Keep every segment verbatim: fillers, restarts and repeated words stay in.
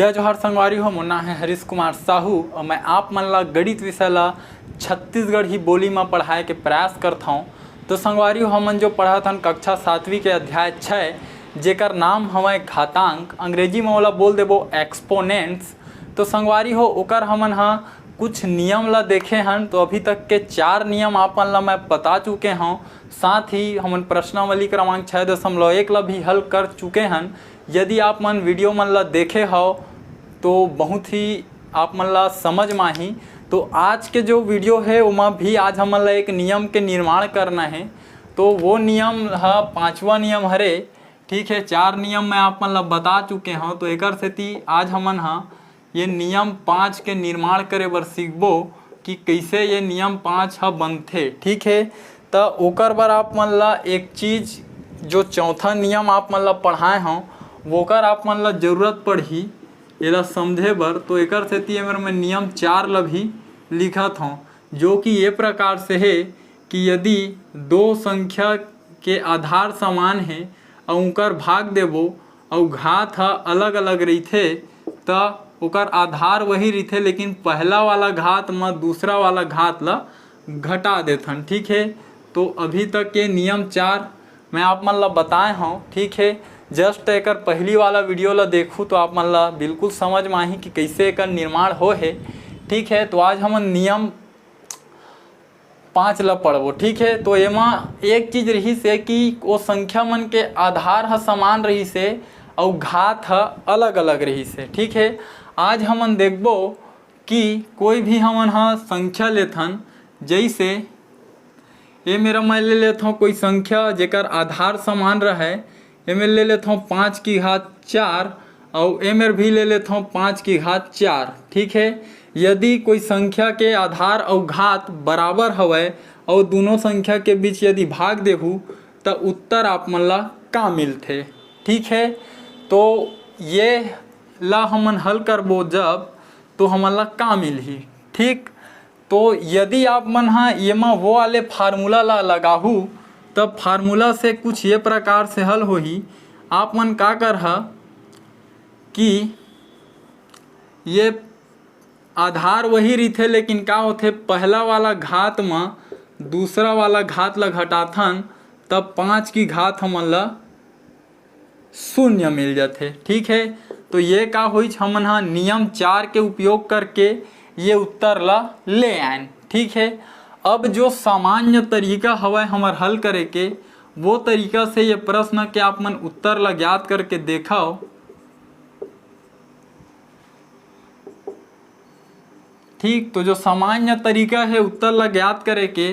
जय जोहार संगवारी हो, मोर नाम है हरीश कुमार साहू और मैं आप मन ला गणित विषय ला छत्तीसगढ़ी बोली में पढ़ाए के प्रयास करत हौं। तो संगवारी हो, हमन जो पढ़त हन कक्षा सातवीं के अध्याय छः, जेकर नाम हवय घातांक, अंग्रेजी में ओला बोल देबो एक्सपोनेंट्स। तो संगवारी हो, ओकर हमन हा कुछ नियम ला देखे हन। तो अभी तक के चार नियम आप मन ला मैं बता चुके हौं। साथ ही हमन प्रश्नावली क्रमांक छः दशमलव एक ला भी हल कर चुके हन। यदि आप मन वीडियो मन ला देखे हव तो बहुत ही आप मन ला समझ में आही। तो आज के जो वीडियो है, ओमा भी आज हमन ला एक नियम के निर्माण करना है। तो वो नियम ह पांचवा नियम हरे। ठीक है, चार नियम मैं आप मन ला बता चुके हौं। तो एकर सेती आज हमन ह ये नियम पाँच के निर्माण करे बर सीखबो कि कइसे ये नियम पाँच ह बनथे। ठीक है, त ओकर बर आप मन ला एक चीज, जो चौथा नियम आप मन ला पढ़ाए हौं, वोकर आप मन ला जरूरत पड़ही एला समझे बर। तो एकर सेती एमेर मैं नियम चार ला भी लिखत हौं, जो कि ये प्रकार से हे कि यदि दो संख्या के आधार समान हे अउ ओकर भाग देबो अउ घात ह अलग-अलग रहिथे, त ओकर आधार वही रहिथे, लेकिन पहला वाला घात म दूसरा वाला घात ल घटा देथन। ठीक हे, तो अभी तक के नियम चार मैं आप मन ल बताए हौं। ठीक हे, just एकर पहली वाला वीडियो ल देखहू तो आप मन ल बिल्कुल समझ में आही कि कइसे एकर निर्माण हो हे। ठीक हे, तो आज हमन नियम पाँच ल पढ़बो। ठीक हे, तो एमा एक चीज रहिस हे कि ओ संख्या मन के आधार ह समान रहिस हे अउ घात ह अलग-अलग रहिस हे। ठीक हे, आज हमन देखबो कि कोई भी हमन ह संख्या लेथन, जइसे ये मेर मैं ले लेथौं कोई संख्या जेकर आधार समान रहय, एमेर ले लेथौं पाँच की घात चार अउ एमेर भी ले लेथौं पाँच की घात चार। ठीक हे, यदि कोई संख्या के आधार अउ घात बराबर हवय अउ दूनों संख्या के बीच यदि भाग देहू, त उत्तर आप मन ला का मिलथे? ठीक हे, तो ये ला हमन हल करबो जब, तो हमन ला का मिलही? ठीक, तो यदि आप मन ह एमा वो वाले फार्मूला ला लगाहू, तब फार्मूला से कुछ ये प्रकार से हल होही। आप मन का करहा कि ये आधार वही रहिथे, लेकिन का होथे, पहला वाला घात म दूसरा वाला घात ला घटाथन, तब पाँच की घात हमन ला शून्य मिल जाथे। ठीक है, तो ये का होइच, हमन ह नियम चार के उपयोग करके ये उत्तर ला ले आयन। ठीक है, अब जो सामान्य तरीका हवय हमर हल करे के, वो तरीका से ये प्रश्न के आप मन उत्तर ला ज्ञात करके देखव। ठीक, तो जो सामान्य तरीका है उत्तर ला ज्ञात करे के,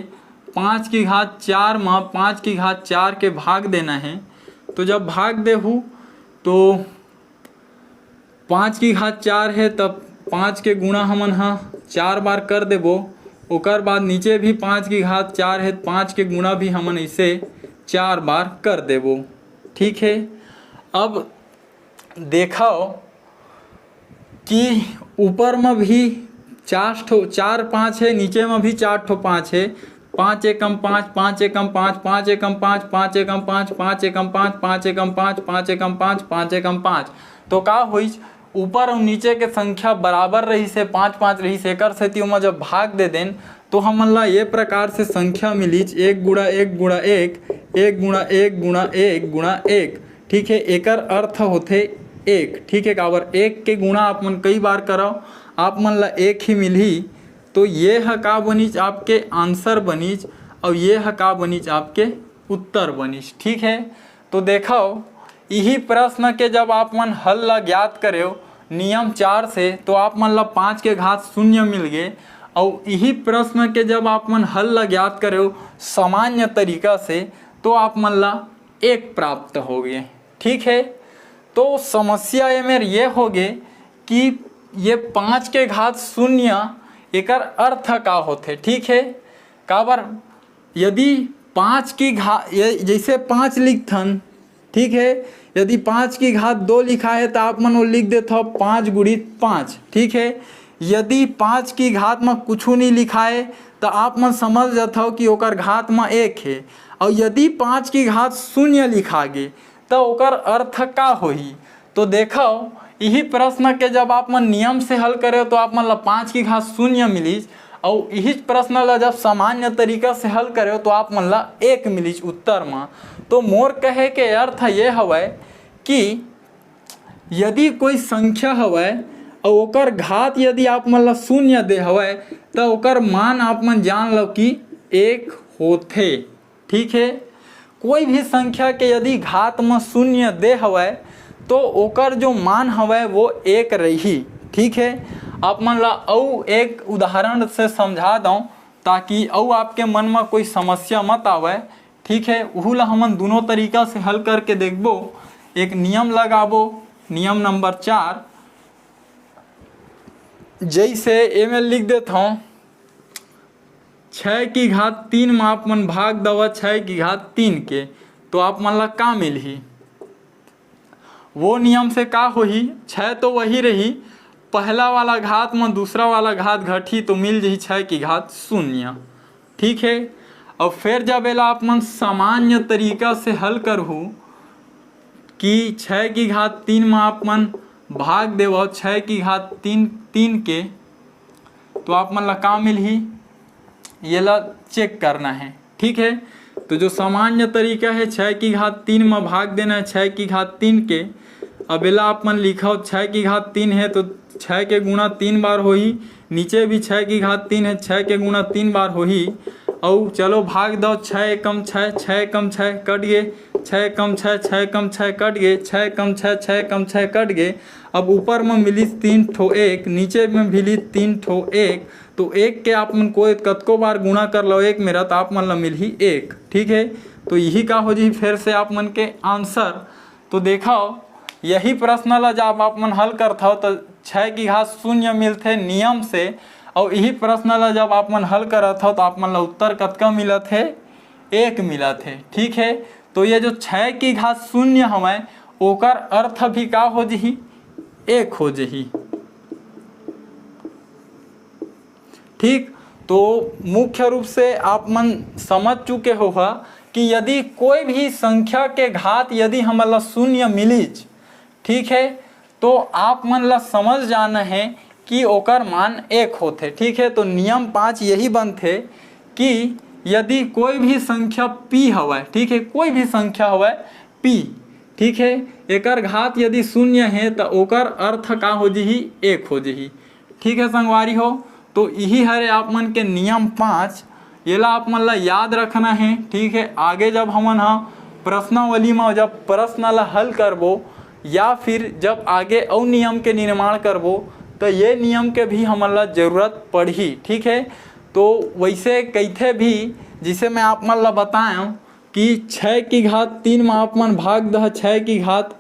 पाँच की घात चार म पाँच की घात चार के भाग देना है। तो जब भाग देहू तो पाँच की घात चार है, तब पाँच के गुणा हमन ह चार बार कर देबो। ओकर बाद नीचे भी पाँच की घात चार है, पाँच के गुणा भी हमन इसे चार बार कर देबो। ठीक है, अब देखव कि ऊपर म भी चार ठो, चार पाँच है, नीचे म भी चार ठो पाँच है। पाँच एकम पाँच, पाँच एकम पाँच, पाँच एकम पाँच, पाँच एकम पाँच, पाँच एकम पाँच, पाँच एकम पाँच, पाँच एकम पाँच, पाँच एकम पाँच। तो का होइस, ऊपर अउ नीचे के संख्या बराबर रहिस हे, पाँच पाँच रहिस हे, एकर सेती ओमा जब भाग दे देन तो हमन ला ये प्रकार से संख्या मिलिच, एक गुणा एक गुणा एक, एक गुणा एक गुणा एक गुणा एक। ठीक है, एकर अर्थ होथे एक। ठीक है, काबर एक के गुणा आप मन कई बार करव, आप मन ला एक ही मिलही। तो ये ह का बनिच, आपके आंसर बनिच, अउ ये ह का बनिच, आपके उत्तर बनिच। ठीक है, तो देखव, इही प्रश्न के जब आप मन हल ला ज्ञात करेव नियम चार से, तो आप मन ला पाँच के घात शून्य मिल गे। अउ इही प्रश्न के जब आप मन हल ला ज्ञात करेव सामान्य तरीका से, तो आप मन ला एक प्राप्त हो गे। ठीक है, तो समस्या ये मेर ये हो गे कि ये पाँच के घात शून्य, एकर अर्थ का होथे? ठीक है, काबर यदि पाँच की घा-, ये जैसे पाँच लिखथन, ठीक है, यदि पाँच की घात दो लिखा है तो आप मन वो लिख देथव पाँच गुणित पाँच। ठीक है, यदि पाँच की घात में कुछ नहीं लिखा है तो आप मन समझ जाथव कि ओकर घात में एक है। और यदि पाँच की घात शून्य लिखा गे तो ओकर अर्थ का होही? तो देखव, इही प्रश्न के जब आप मन नियम से हल करे तो आप मन ला पाँच की घात शून्य मिलिस, अउ इही प्रश्न ला जब सामान्य तरीका से हल करे तो आप मन ला एक मिलिस उत्तर म। तो मोर कहे के अर्थ ये हवय कि यदि कोई संख्या हवय अउ ओकर घात यदि आप मन ला शून्य दे हवय, त ओकर मान आप मन जान लो कि एक होथे। ठीक है, कोई भी संख्या के यदि घात म शून्य दे हवय, तो ओकर जो मान हवय वो एक रही। ठीक है, आप मन ला अउ एक उदाहरण से समझा दऊं, ताकि अउ आपके मन म कोई समस्या मत आवय। ठीक है, उहू ला हमन दोनों तरीका से हल करके देखबो। एक नियम लगाबो, नियम नंबर चार, जैसे एमे लिख देत हूँ, छः की घात तीन में आप मन भाग दवा छः की घात तीन के, तो आप मन ला का मिलही? वो नियम से का होही? छः तो वही रही, पहला वाला घात में दूसरा वाला घात घटही तो मिल जही छः की घात शून्य। ठीक है, और फिर जब एला आप मन सामान्य तरीका से हल करहू कि छः की घात तीन में आप मन भाग देवो छः की घात तीन तीन के, तो आप मन ला का मिलही, ये ला चेक करना है। ठीक है, तो जो सामान्य तरीका है छः की घात तीन में भाग देना है छः की घात तीन के। अब एला आप मन लिखो, छः की घात तीन है तो छः के गुणा तीन बार होही, नीचे भी छः की घात तीन है, छः के गुणा तीन बार होही। अउ चलो भाग दो, छः एकम छः, छः एकम छः कट गे, छः एकम छः, छः एकम छः कट गे, छः एकम छः, छः एकम छः कट गे। अब ऊपर में मिलिस तीन ठो एक, नीचे में मिलिस तीन ठो एक, तो एक के आप मन कोई कतको बार गुणा कर लो एक मेरा, तो आप मन ला मिलही एक। ठीक है, तो यही का हो जी फिर से आप मन के आंसर। तो देखो, यही प्रश्न ला जब आप मन हल करथव तो छः की घात शून्य मिलथे नियम से, और यही प्रश्न ला जब आप मन हल करत हव तो आप मन ला उत्तर कतका मिलत है? एक मिलत है। ठीक है, तो ये जो छः की घात शून्य हवय, ओकर अर्थ भी का हो जही? एक हो जही। ठीक, तो मुख्य रूप से आप मन समझ चुके होहा कि यदि कोई भी संख्या के घात यदि हमन ला शून्य मिलिच, ठीक है, तो आप मन ला समझ जाना है कि ओकर मान एक होथे। ठीक है, तो नियम पाँच यही बनथे कि यदि कोई भी संख्या पी हवय, ठीक है, कोई भी संख्या हवय पी, ठीक है, एकर घात यदि शून्य है तो ओकर अर्थ का हो जही? एक हो जही। ठीक है संगवारी हो, तो यही हरे आप मन के नियम पाँच, येला आप मन ला याद रखना है। ठीक है, आगे जब हमन ह प्रश्नावली में जब प्रश्न ला हल करबो या फिर जब आगे अउ नियम के निर्माण करबो, तो ये नियम के भी हमन ला जरूरत पड़ही। ठीक है, तो वैसे कइथे भी, जिसे मैं आप मन ला बताएं कि छः की घात तीन में आप मन भाग दह छः की घात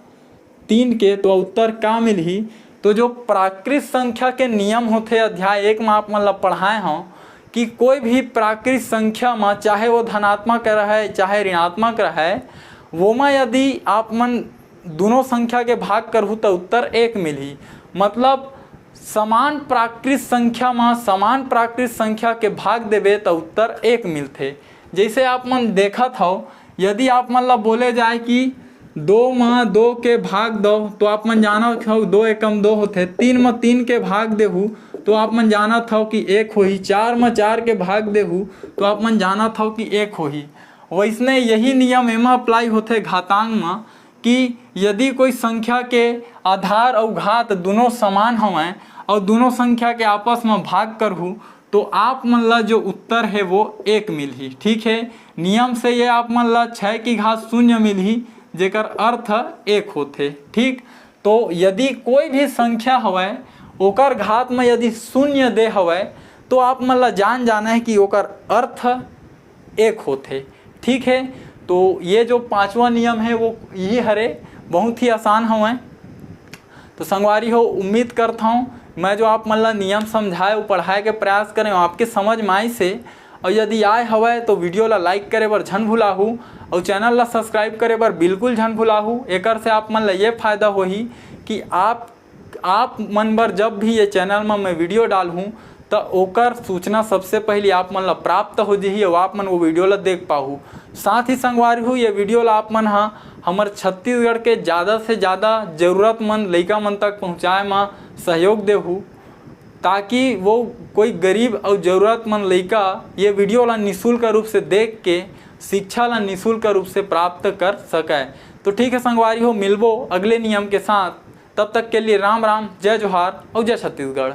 तीन के, तो उत्तर का मिलही? तो जो प्राकृत संख्या के नियम होथे, अध्याय एक में आप मन ला पढ़ाए हूँ कि कोई भी प्राकृत संख्या में, चाहे वो धनात्मक रहे चाहे ऋणात्मक रहे, वो में यदि आप मन दोनों संख्या के भाग करहू तो उत्तर एक मिलही। मतलब समान प्राकृत संख्या में समान प्राकृत संख्या के भाग देबे तो उत्तर एक मिलथे। जैसे आप मन देखत हव, यदि आप मन ला बोले जाए कि दो म दो के भाग दो, तो आप मन जानत हव दो एकम दो होथे। तीन म तीन के भाग देहू, तो आप मन जानत हव कि एक होही। चार म चार के भाग देहू, तो आप मन जानत हव कि एक होही। वैसने यही नियम एमा अप्लाई होथे घातांक म, कि यदि कोई संख्या के आधार अउ घात दोनों समान हवय अउ दोनों संख्या के आपस म भाग करहू, तो आप मन ला जो उत्तर है वो एक मिलही। ठीक है, नियम से ये आप मन ला छः की घात शून्य मिलही, जेकर अर्थ एक होथे। ठीक, तो यदि कोई भी संख्या हवय, ओकर घात में यदि शून्य दे हवय, तो आप मन ला जान जाना है कि ओकर अर्थ एक होथे। ठीक है, तो ये जो पांचवा नियम है वो यही हरे, बहुत ही आसान हवय। तो संगवारी हो, उम्मीद करता हूँ मैं जो आप मन ला नियम समझाए अउ पढ़ाए के प्रयास करें, आपके समझ में आइस हे। अउ यदि आए हवय तो वीडियो ला लाइक करे बर झन भुलाहू, अउ चैनल ला सब्सक्राइब करे बर बिल्कुल झन भुलाहू। एकर से आप मन ला ये फायदा होही कि आप, आप मन बर जब भी ये चैनल में मैं वीडियो डालहूँ, त ओकर सूचना सबसे पहले आप मन ला प्राप्त हो जही अउ आप मन वो वीडियो ला देख पाहू। साथ ही संगवारी हो, ये वीडियो ला आप मन हा हमर छत्तीसगढ़ के ज़्यादा से ज़्यादा जरूरतमंद लइका मन तक पहुँचाए म सहयोग देहू, ताकि वो कोई गरीब अउ जरूरतमंद लइका ये वीडियो ला निशुल्क रूप से देख के शिक्षा ला निशुल्क रूप से प्राप्त कर सके। तो ठीक है संगवारी हो, मिलबो अगले नियम के साथ। तब तक के लिए राम राम, जय जोहार अउ जय छत्तीसगढ़।